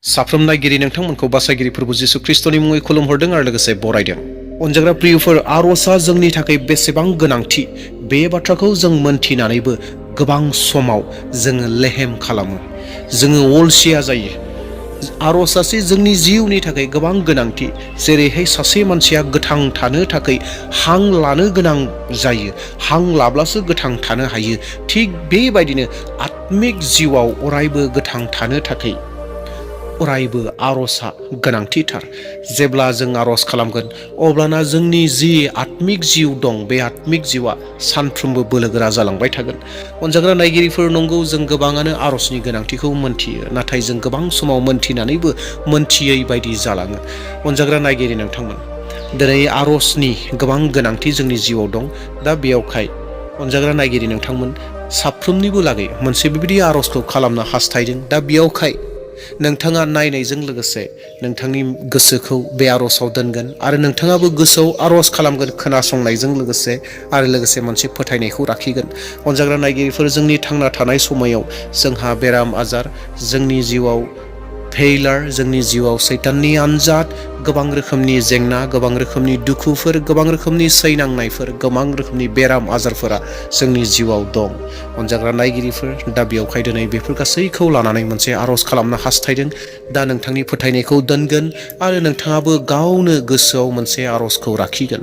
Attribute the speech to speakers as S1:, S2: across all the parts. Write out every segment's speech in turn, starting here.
S1: साफ्रोम नायगिरि नोंथांमोनखौ बासायगिरि प्रभु जिसु ख्रिस्टनि मुङै खुलुमहरदों आरो लोगोसे बरायदों। अनजाग्रा प्रियफोर, आर'जआ जोंनि थाखाय बेसेबां गोनांथि बे बाथ्राखौ जों मोनथिनानैबो गोबां समाव जोङो लेहेम खालामो, जोङो अलसिया जायो। आर'जआसो जोंनि जिउनि थाखाय गोबां गोनांथि। जेरैहाय सासे मानसिया गोथां थानो थाखाय हां लानो गोनां जायो, हां लाब्लासो गोथां थानो हायो, थिग बेबायदिनो आत्मिक जिउआव अरायबो गोथां थानो थाखाय अरायबो आर'जआ गोनांथिथार। जेब्ला जों आर'ज खालामगोन अब्लाना जोंनि जि आत्मिक जिउ दं बे आत्मिक जिउआ सानफ्रोमबो बोलोगोरा जालांबाय थागोन। अनजाग्रा नायगिरिफोर, नंगौ जों गोबाङानो आर'जनि गोनांथिखौ मोनथियो, नाथाय जों गोबां समाव मोनथिनानैबो मोनथियै बायदि जालाङो। अनजाग्रा नायगिरि नोंथांमोन, दिनै आर'जनि गोबां गोनांथि जोंनि जिउआव दं। दा बेयावहाय अनजाग्रा नायगिरि नोंथांमोन, साफ्रोमनिबो लागै मोनसे बेबायदि आर'जखौ खालामनो हास्थायदों। दा बेयावहाय नोंथाङा नायनायजों लोगोसे नोंथांनि गोसोखौ बे आर'जआव दोनगोन आरो नोंथाङाबो गोसोआव आर'ज खालामगोन खोनासंनायजों लोगोसे, आरो लोगोसे मोनसे फोथायनायखौ लाखिगोन। अनजाग्रा नायगिरिफोर, जोंनि थांना थानाय समायाव जोंहा बेराम आजार, जोंनि जिउआव फेइलार, जोंनि जिउआव सैताननि आनजाद, गोबां रोखोमनि जेंना, गोबां रोखोमनि दुखुफोर, गोबां रोखोमनि सैनांनायफोर, गोबां रोखोमनि बेराम आजारफोरा जोंनि जिउआव दं। अनजाग्रा नायगिरिफोर, दा बेयावहाय दिनै बेफोर गासैखौ लानानै मोनसे आर'ज खालामनो हास्थायदों। दा नोंथांनि फोथायनायखौ दोनगोन आरो नोंथाङाबो गावनो गोसोआव मोनसे आर'जखौ लाखिगोन।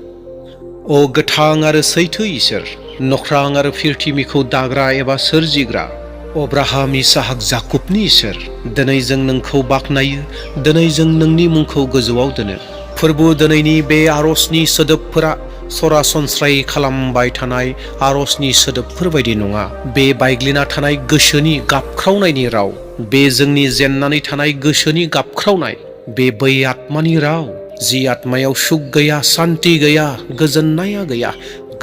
S1: अ गोथां आरो सैथो इसोर, नख्रां आरो फिरथिमिखौ दाग्रा एबा सोरजिग्रा, अब्राहाम, इसाहाक, जाकुबनि इसोर, दिनै जों नोंखौ बाख्नायो, दिनै जों नोंनि मुंखौ गोजौआव दोनो। फोरबो, दिनैनि बे आर'जनि सोदोबफोरा सरासनस्रायै खालामबाय थानाय आर'जनि सोदोबफोर बायदि नङा। बे बायग्लिना थानाय गोसोनि गाबख्रावनायनि राव, बे जोंनि जेननानै थानाय गोसोनि गाबख्रावनाय, बे बै आत्मानि राव जि आत्मायाव सुख गैया, सान्ति गैया, गोजोननाया गैया,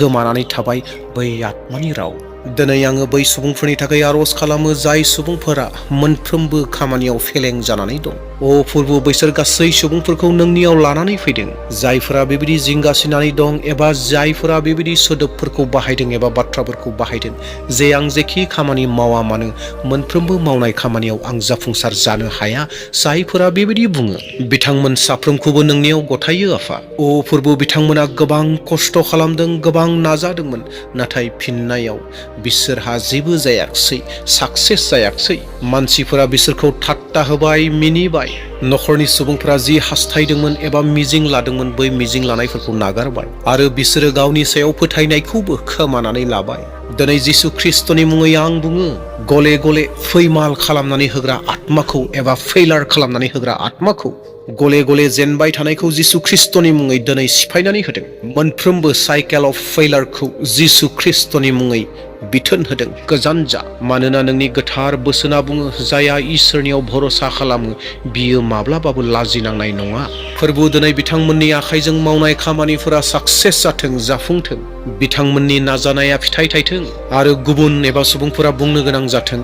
S1: गोमानानै थाबाय बै आत्मानि राव। दिनै आङो बै सुबुंफोरनि थाखाय आर'ज खालामो जाय सुबुंफोरा मोनफ्रोमबो खामानियाव फेलें जानानै दं। अ फोरबो, बैसोर गासै सुबुंफोरखौ नोंनियाव लानानै फैदों, जायफोरा बेबायदि जिंगासिनानै दं एबा जायफोरा बेबायदि सोदोबफोरखौ बाहायदों एबा बाथ्राफोरखौ बाहायदों जे आं जेखि खामानि मावा मानो मोनफ्रोमबो मावनाय खामानियाव आं जाफुंसार जानो हाया। जायफोरा बेबायदि बुङो बिथांमोन साफ्रोमखौबो नोंनियाव गथायो आफा। अ फोरबो, बिथांमोना गोबां खस्थ' खालामदों, गोबां नाजादोंमोन, नाथाय फिननायाव बिसोरहा जेबो जायाखिसै, साक्सेस जायाखिसै। मानसिफोरा बिसोरखौ ठाट्टा होबाय, मिनिबाय। नखरनि सुबुंफोरा जि हास्थायदोंमोन एबा मिजिं लादोंमोन बै मिजिं लानायफोरखौ नागारबाय आरो बिसोरो गावनि सायाव फोथायनायखौबो खोमानानै लाबाय। दिनै जिसु ख्रिस्टनि मुङै आं बुङो, गले गले फैमाल खालामनानै होग्रा आत्माखौ एबा फेइलार खालामनानै होग्रा आत्माखौ, गले गले जेनबाय थानायखौ जिसु ख्रिस्टनि मुङै दिनै सिफायनानै होदों। मोनफ्रोमबो साइकेल अफ फेइलारखौ जिसु ख्रिस्टनि मुङै बिथोन होदों, गोजान जा। मानोना नोंनि गोथार बोसोना बुङो, जायहा इसोरनियाव भरोसा खालामो बियो माब्लाबाबो लाजिनांनाय नङा। फोरबो, दिनै बिथांमोननि आखाइजों मावनाय खामानिफोरा साक्सेस जाथों, जाफुंथों। बिथांमोननि नाजानाया फिथाइ थायथों आरो गुबुन एबा सुबुंफोरा बुंनो गोनां जाथों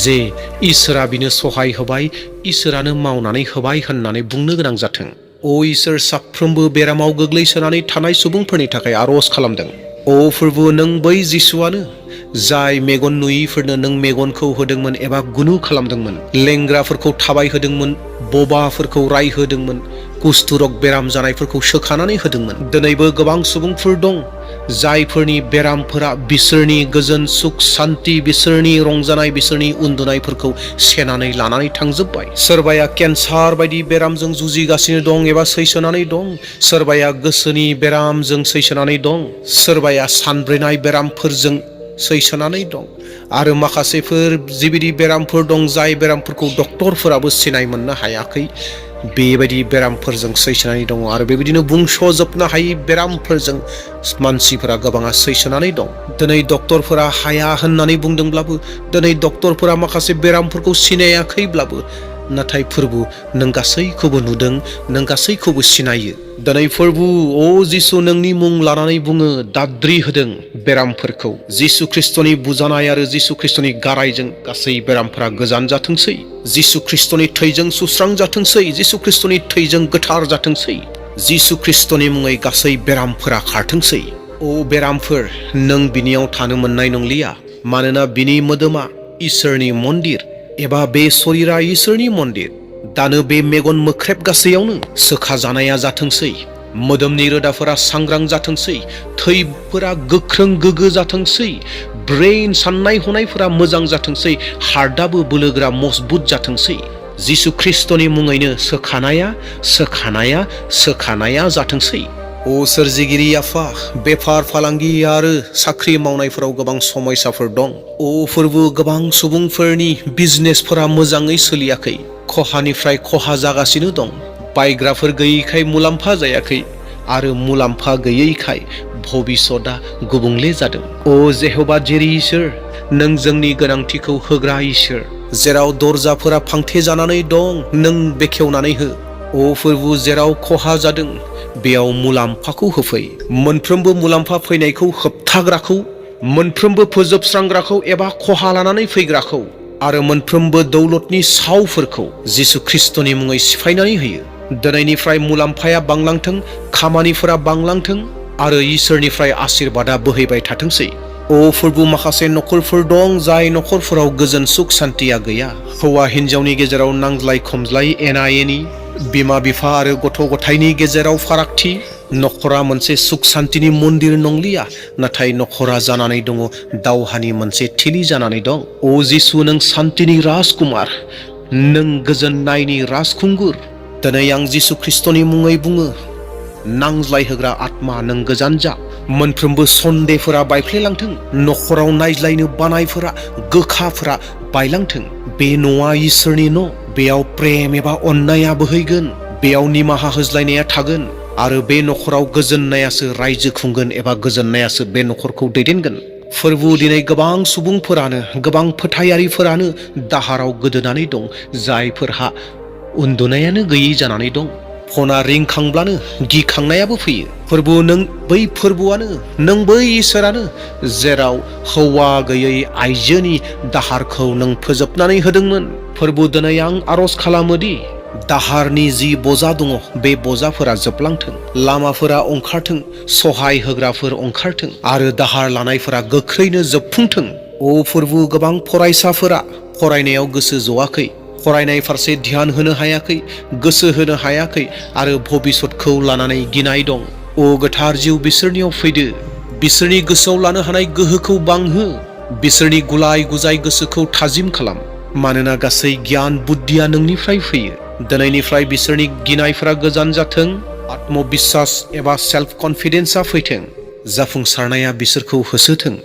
S1: जे इसोरा बिनो सहाय होबाय, इसोरानो मावनानै होबाय होननानै बुंनो गोनां जाथों। अ इसोर, साफ्रोमबो बेरामाव गोग्लैसोनानै थानाय सुबुंफोरनि थाखाय आर'ज खालामदों। अ फोरबो, नों बै जिसुआनो जाय मेगन नुयैफोरनो नों मेगनखौ होदोंमोन एबा गुनु खालामदोंमोन, लेंग्राफोरखौ थाबायहोदोंमोन, बबाफोरखौ रायहोदोंमोन, कुष्ठरग बेराम जानायफोरखौ सोखानानै होदोंमोन। दिनैबो गोबां सुबुंफोर दं जायफोरनि बेरामफोरा बिसोरनि गोजोन, सुख, सान्ति, बिसोरनि रंजानाय, बिसोरनि उन्दुनायफोरखौ सेनानै लानानै थांजोब्बाय। सोरबाया केन्सार बायदि बेरामजों जुजिगासिनो दं एबा सैसोनानै दं, सोरबाया गोसोनि बेरामजों सैसोनानै दं, सोरबाया सानब्रेनाय बेरामफोरजों सैसोनानै दं, आरो माखासेफोर जिबायदि बेरामफोर दं जाय बेरामफोरखौ डक्टरफोराबो सिनाय मोननो हायाखै, बेबायदि बेरामफोरजों सैसोनानै दङ। आरो बेबायदिनो बुंस'जोबनो हायै बेरामफोरजों मानसिफोरा गोबाङा सैसोनानै दं। दिनै डक्टरफोरा हाया होननानै बुंदोंब्लाबो, दिनै डक्टरफोरा माखासे बेरामफोरखौ सिनायाखैब्लाबो, नाथाय फोरबो, नों गासैखौबो नुदों, नों गासैखौबो सिनायो। दिनै फोरबो, अ जिसु, नोंनि मुं लानानै बुङो, दाद्रि होदों बेरामफोरखौ। जिसु ख्रिस्टनि बुजानाय आरो जिसु ख्रिस्टनि गारायजों गासै बेरामफोरा गोजान जाथोंसै, जिसु ख्रिस्टनि थैजों सुस्रां जाथोंसै, जिसु ख्रिस्टनि थैजों गोथार जाथोंसै, जिसु ख्रिस्टनि मुङै गासै बेरामफोरा खारथोंसै। अ बेरामफोर, नों बिनियाव थानो मोननाय नंलिया, मानोना बिनि मोदोमा इसोरनि मन्दिर एबा बे शरीरा इसोरनि मन्दिर। दानो बे मेगन मोख्रेब गासैयावनो सोखाजानाया जाथोंसै, मोदोमनि रोदाफोरा सांग्रां जाथोंसै, थैफोरा गोख्रों गोगो जाथोंसै, ब्रेन साननाय हनायफोरा मोजां जाथोंसै, हार्टआबो बोलोगोरा मजबुत जाथोंसै। जिसु ख्रिस्टनि मुङैनो सोखानाया जाथोंसै। ओ सोरजिगिरि आफा, बेफार फालांगि आरो साख्रि मावनायफोराव गोबां समयसाफोर दं। ओ फोरबो गोबां सुबुंफोरनि बिजनेसफोरा मोजाङै सोलियाखै, खहानिफ्राय खहा जागासिनो दं। बायग्राफोर गैयैखाय मुलाम्फा जायाखै आरो मुलाम्फा गैयैखाय भबिष्यतआ गुबुंले जादों। ओ जेहोवा जिरि इसोर, नों जोंनि गोनांथिखौ होग्रा इसोर। जेराव दरजाफोरा फांथे जानानै दं, नों बेखेवनानै हो। ओ फोरबो जेराव खहा जादों बेयाव मुलाम्फाखौ होफै। मोनफ्रोमबो मुलाम्फा फैनायखौ होबथाग्राखौ, मोनफ्रोमबो फोजोबस्रांग्राखौ एबा खहा लानानै फैग्राखौ आरो मोनफ्रोमबो दौलतनि सावफोरखौ जिसु ख्रिस्टनि मुङै सिफायनानै होयो। दिनैनिफ्राय मुलाम्फाया बांलांथों, खामानिफोरा बांलांथों आरो इसोरनिफ्राय आशीर्बादा बोहैबाय थाथोंसै। ओ फोरबो माखासे नखरफोर दं जाय नखरफोराव गोजोन सुख सान्तिया गैया। हौवा हिन्जावनि गेजेराव नांज्लाय खमज्लाय, एना एनि, बिमा बिफा आरो गथ' गथायनि गेजेराव फारागथि। नखरा मोनसे सुख सान्तिनि मन्दिर नंलिया, नाथाय नखरा जानानै दङ दावहानि मोनसे थिलि जानानै दं। ओ जिसु, नों सान्तिनि राजकुमार, नों गोजोननायनि राजखुंगुर। दिनै आं जिसु ख्रिस्टनि मुङै बुङो, नांज्लायहोग्रा आत्मा नों गोजान जा। मोनफ्रोमबो सन्देहफोरा बायफ्लेलांथों, नखराव नायज्लायनो बानायफोरा, गोखाफोरा बायलांथों। बे न'आ इसोरनि न', बेयाव प्रेम एबा अननाया बोहैगोन, बेयाव निमाहा होज्लायनाया थागोन आरो बे नखराव गोजोननायासो रायजो खुंगोन एबा गोजोननायासो बे नखरखौ दैदेनगोन। फोरबो दिनै गोबां सुबुंफोरानो, गोबां फोथायारिफोरानो दाहाराव गोदोनानै दं, जायफोरहा उन्दुनायानो गैयै जानानै दं। फना रिंखांब्लानो गिखांनायाबो फैयो। फोरबो नों बै फोरबोआनो, नों बै इसोरानो जेराव हौवा गैयै आइजोनि दाहारखौ नों फोजोबनानै होदोंमोन। फोरबो दिनै आं आरज खालामोदि दाहारनि जि बजा दङ, बे बजाफोरा जोबलांथों, लामाफोरा ओंखारथों, सहाय होग्राफोर ओंखारथों आरो दाहार लानायफोरा गोख्रैनो जोबफुंथों। ओ फोरबो गोबां फरायसाफोरा फरायनायाव गोसो ज'आखै, फरायनाय फारसे ध्यान होनो हायाखै, गोसो होनो हायाखै आरो भबिष्यतखौ लानानै गिनाय दं। ओ गोथार जिउ, बिसोरनियाव फैदो, बिसोरनि गोसोआव लानो हानाय गोहोखौ बांहो, बिसोरनि गुलाय गुजाय गोसोखौ थाजिम खालाम, मानोना गासै गियान बुद्धिया नोंनिफ्राय फैयो। दिनैनिफ्राय बिसोरनि गिनायफोरा गोजान जाथों, आत्मबिश्वास एबा सेल्फ कन्फिडेन्सआ फैथों, जाफुंसारनाया बिसोरखौ होसोथों।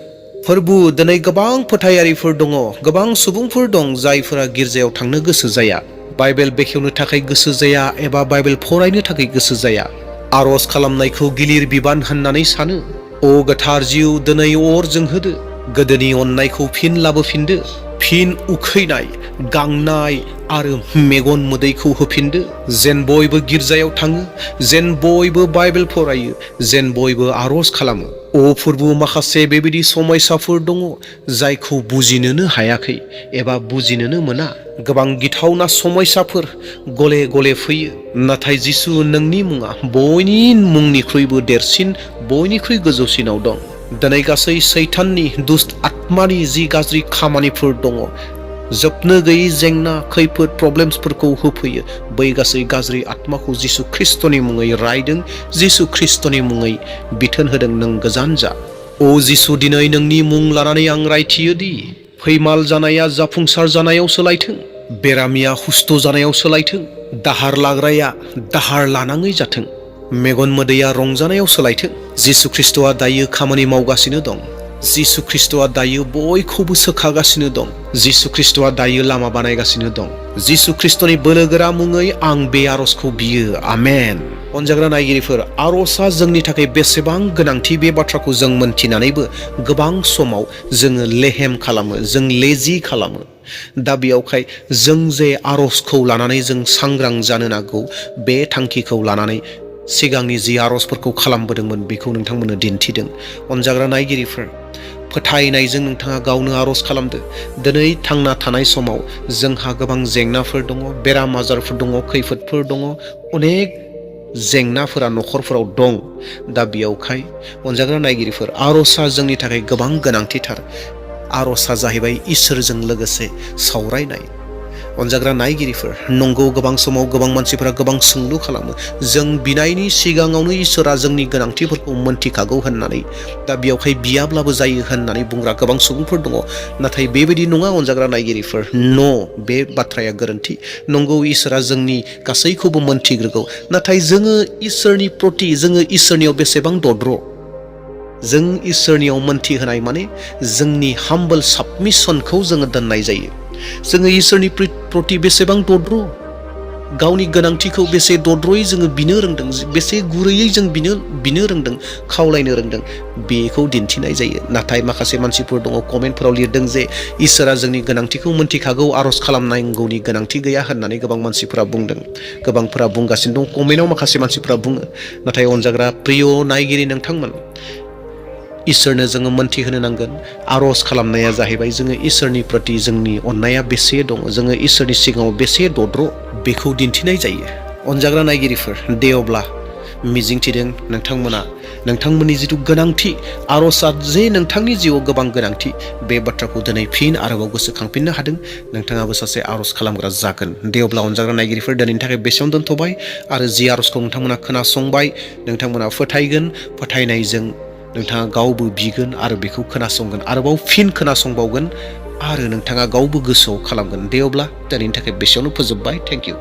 S1: फोरबो दिनै गोबां फोथायारिफोर दङ, गोबां सुबुंफोर दं जायफोरा गिर्जायाव थांनो गोसो जाया, बाइबेल बेखेवनो थाखाय गोसो जाया एबा बाइबेल फरायनो थाखाय गोसो जाया, आरज खालामनायखौ गिलिर बिबान होननानै सानो। ओ गोथार जिउ, दिनै अर जोंहोदो, गोदोनि अननायखौ फिन लाबोफिनदो, फिन उखैनाय, गांनाय आरो मेगन मोदैखौ होफिनदो। जेन बयबो गिर्जायाव थाङो, जेन बयबो बाइबेल फरायो, जेन बयबो आरज खालामो। ओ फोरबो माखासे बेबायदि समयसाफोर दङ जायखौ बुजिनोनो हायाखै एबा बुजिनोनो मोना। गोबां गिथावना समयसाफोर गले गले फैयो, नाथाय जिसु, नोंनि मुङा बयनि मुंनिख्रुइबो देरसिन, बयनिख्रुइ गोजौसिनाव दं। दिनै गासै सैताननि, दुष्ट आत्मानि जि गाज्रि खामानिफोर दङ, जोबनो गैयै जेंना, खैफोद, प्रब्लेम्सफोरखौ होफैयो, बै गासै गाज्रि आत्माखौ जिसु ख्रिस्टनि मुङै रायदों, जिसु ख्रिस्टनि मुङै बिथोन होदों, नों गोजान जा। ओ जिसु, दिनै नोंनि मुं लानानै आं रायथियोदि फैमाल जानाया जाफुंसार जानायाव सोलायथों, बेरामिया हुस्थ' जानायाव सोलायथों, दाहार लाग्राया दाहार लानाङै जाथों, मेगन मोदैया रंजानायाव सोलायथों। जिसु ख्रिस्टआ दायो खामानि मावगासिनो दं, जिसु ख्रिस्टआ दायो बयखौबो सोखागासिनो दं, जिसु ख्रिस्टआ दायो लामा बानायगासिनो दं। जिसु ख्रिस्टनि बोलोगोरा मुङै आं बे आरजखौ बियो, आमेन। अनजाग्रा नायगिरिफोर, आरजआ जोंनि थाखाय बेसेबां गोनांथि बे बाथ्राखौ जों मोनथिनानैबो गोबां समाव जोङो लेहेम खालामो, जों लेजि खालामो। दा बेयावखाय जों जे आरजखौ लानानै जों सांग्रां जानो नांगौ, बे थांखिखौ लानानै सिगांनि जि आरजफोरखौ खालामबोदोंमोन बेखौ नोंथांमोननो दिन्थिदों। अनजाग्रा नायगिरिफोर, फोथायनायजों नोंथाङा गावनो आरज खालामदो। दिनै थांना थानाय समाव जोंहा गोबां जेंनाफोर दङ, बेराम आजारफोर दङ, खैफोदफोर दङ, अनेक जेंनाफोरा नखरफोराव दं। दा बेयावखाय अनजाग्रा नायगिरिफोर, आरजआ जोंनि थाखाय गोबां गोनांथिथार। आरजआ जाहैबाय इसोरजों लोगोसे सावरायनाय। अनजाग्रा नायगिरिफोर, नंगौ गोबां समाव गोबां मानसिफोरा गोबां सोंलु खालामो, जों बिनायनि सिगाङावनो इसोरा जोंनि गोनांथिफोरखौ मोनथिखागौ होननानै, दा बेयावहाय बियाब्लाबो जायो होननानै बुंग्रा गोबां सुबुंफोर दङ। नाथाय बेबायदि नङा अनजाग्रा नायगिरिफोर, बे बाथ्राया गोरोन्थि। नंगौ इसोरा जोंनि गासैखौबो मोनथिग्रोगौ, नाथाय जोङो इसोरनियाव बेसेबां दद्र'। जों इसोरनियाव मोनथिहोनाय माने जोंनि हाम्बल साबमिसनखौ जोङो दोननाय जायो। जोङो इसोरनि प्रति बेसेबां दद्र', गावनि गोनांथिखौ बेसे दद्र'यै जोङो बिनो रोंदों, बेसे गुरैयै जों बिनो रोंदों, खावलायनो रोंदों, बेखौ दिन्थिनाय जायो। नाथाय माखासे मानसिफोर दङ कमेन्टफोराव लिरदों जे इसोरा जोंनि गोनांथिखौ मोनथिखागौ, आर'ज खालामनांगौनि गोनांथि गैया होननानै गोबां मानसिफोरा बुंदों, गोबांफोरा बुंगासिनो दं। कमेन्टआव माखासे मानसिफोरा बुङो। नाथाय अनजाग्रा प्रिय नायगिरि नोंथांमोन, इसोरनो जोङो मोनथिहोनो नांगोन। आर'ज खालामनाया जाहैबाय जोङो इसोरनि प्रति जोंनि अननाया बेसे दङ, जोङो इसोरनि सिगाङाव बेसे दद्र', बेखौ दिन्थिनाय जायो। अनजाग्रा नायगिरिफोर, दे अब्ला मिजिंथिदों नोंथांमोना नोंथांमोननि जिथु गोनांथि, आर'जआ जे नोंथांनि जिउआव गोबां गोनांथि, बे बाथ्राखौ दिनै फिन आरोबाव गोसोखांफिननो हादों। नोंथाङाबो सासे आर'ज खालामग्रा जागोन। दे अब्ला अनजाग्रा नायगिरिफोर, दिनैनि थाखाय बेसेयावनो दोनथ'बाय। आरो जि आर'जखौ नोंथांमोना खोनासंबाय, नोंथांमोना फोथायगोन, फोथायनायजों नोंथाङा गावबो बिगोन आरो बेखौ खोनासंगोन, आरोबाव फिन खोनासंबावगोन, आरो नोंथाङा गावबो गोसोआव खालामगोन। दे अब्ला दिनैनि थाखाय बेसेयावनो फोजोबबाय। Thank you.